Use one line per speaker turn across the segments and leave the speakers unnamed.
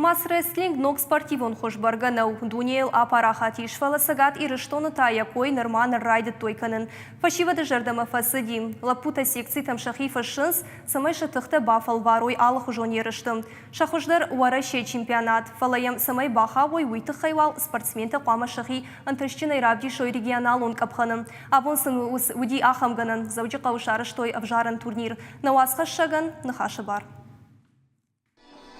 Мас-рестлинг ног спортивон хуыз бӕргӕ нӕу, дунейыл апарахат ис, фӕлӕ Цӕгат Ирыстоны та йӕ кой нырма ныр райдыдтой кӕнын. Фӕсивӕды зӕрдӕмӕ фӕцыди. Лӕппутӕ секцитӕм сӕхи фыссынц, цӕмӕй сӕ тыхтӕ бафӕлварой алыхуызон ерысты. Сӕ хуыздӕр Уӕрӕсейы чемпионат, фӕлӕ йӕм цӕмӕй бахауой, уый тыххӕй уал спортсментӕ хъуамӕ сӕхи ӕнтыстджынӕй равдисой регионалон къӕпхӕны. Абон сын уыди ахӕм гӕнӕн, Дзӕуджыхъӕуы сарӕзтой ӕвзарӕн турнир. Нӕ уацхӕссӕгӕн ныхасы бар.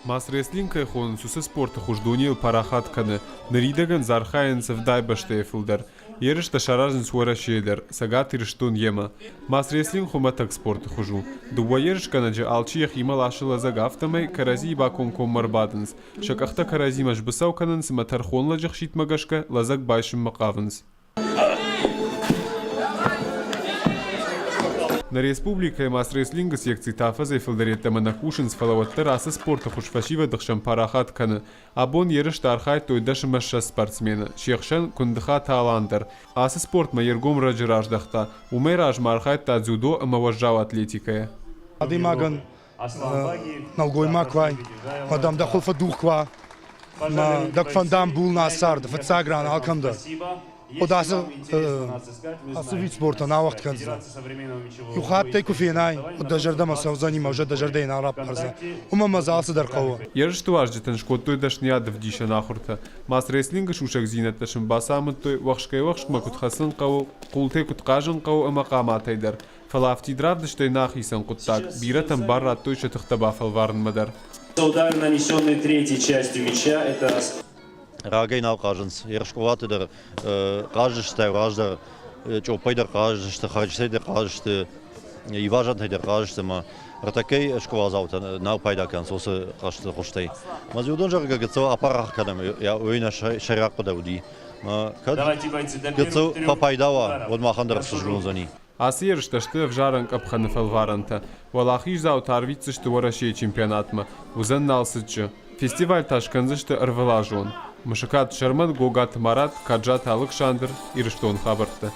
Мас-рестлинг кӕй хонынц, уыцы спорты хуыз дунейыл парахат кӕны. Ныридӕгӕн дзы архайынц ӕвдай бӕстӕйы фылдӕр. Ерыстӕ саразынц Уӕрӕсейы дӕр, Цӕгат Ирыстон йемӕ. Мас-рестлинг хуымӕтӕг спорты хуыз у. Дыууӕ ерысгӕнӕджы алчи йӕхимӕ ласы лӕдзӕг, афтӕмӕй кӕрӕдзийы бакомкоммӕ ӕрбадынц, сӕ къӕхтӕ кӕрӕдзимӕ сбыцӕу кӕнынц ӕмӕ тӕрхонлӕджы хситмӕ гӕсгӕ лӕдзӕг байсынмӕ хъавынц. Нӕ республикӕйы мас-рестлингы секцитӕ афӕдзӕй фылдӕр йеддӕмӕ нӕ кусынц, фӕлӕ уӕддӕр ацы спорты хуыз фӕсивӕды хсӕн парахат кӕны. Абон ерысты архайдтой 10 ӕмӕ 20 спортсмены, се хсӕн Куындыхаты Алан дӕр. Ацы спортмӕ йе ргом раджы раздӕхта. Уымӕй размӕ архайдта дзюдо ӕмӕ уӕззау атлетикӕйӕ.
Адӕймагӕн нӕлгоймаг куы уай, уӕд ӕм дӕ хуылфы дух куы уа, ӕмӕ дӕ куы фӕнда ӕмбулын ацы царды фыццаг ран алкӕм дӕр, уӕд ацы ацы вид спортӕн ауӕгъд кӕндзынӕ. Иу хатт ӕй куы фенай, уӕд дӕ зӕрдӕмӕ цӕудзӕни ӕмӕ дӕ зӕрдӕйы нал раппардзӕн. Уымӕ ӕмӕ дзы алцыдӕр хъӕуы.
Ерысты уазджытӕн скодтой дӕсныйад ӕвдисӕн ахуыртӕ. Мас-рестлингы сусӕгдзинӕдтӕ сын бацамыдтой, уӕхскӕй-уӕхскмӕ куыд хӕцын хъӕуы, хъултӕй куыд хъазын хъӕуы ӕмӕ хъаматӕй дӕр. Фӕлӕ афтид равдыстӕй нӕ ахицӕн хъуыддаг, бирӕтӕн бар радтой сӕ тыхтӕ бафӕлварынмӕ дӕр.
Удар, нанесенный третьей частью мяча, это
Рагӕй нал хъазынц. Скъолаты дӕр хъаздзысты раздӕр, чъоппӕй дӕр хъаздзысты, хӕрджытӕй дӕр хъаздзысты, ивазӕнтӕй дӕр хъаздзысты ӕмӕ ӕртӕккӕй скъоладзаутӕ нал пайда кӕнынц уыцы хъазты хуызтӕй. Ӕмӕ дзы уыдон, зӕгъгӕ, гыццыл апарахат кӕнӕм, уый нӕ сӕйраг хъуыды уыди. Кӕд гыццыл фӕпайда уа, уӕд махӕн дӕр ӕхсызгон уыдзӕни.
Ацы ерыстӕ сты ӕвзарӕн къӕпхӕны фӕлварӕнтӕ. Уӕлахиздзаутӕ арвитдзысты Уӕрӕсейы чемпионатмӕ, уыдзӕн Налцыччы. Фестиваль та скӕндзысты ӕрвылазон. Мысыкаты Сӕрмӕт, Гогаты Марат, Каджаты Алыксандр, Ирыстоны хабӕрттӕ.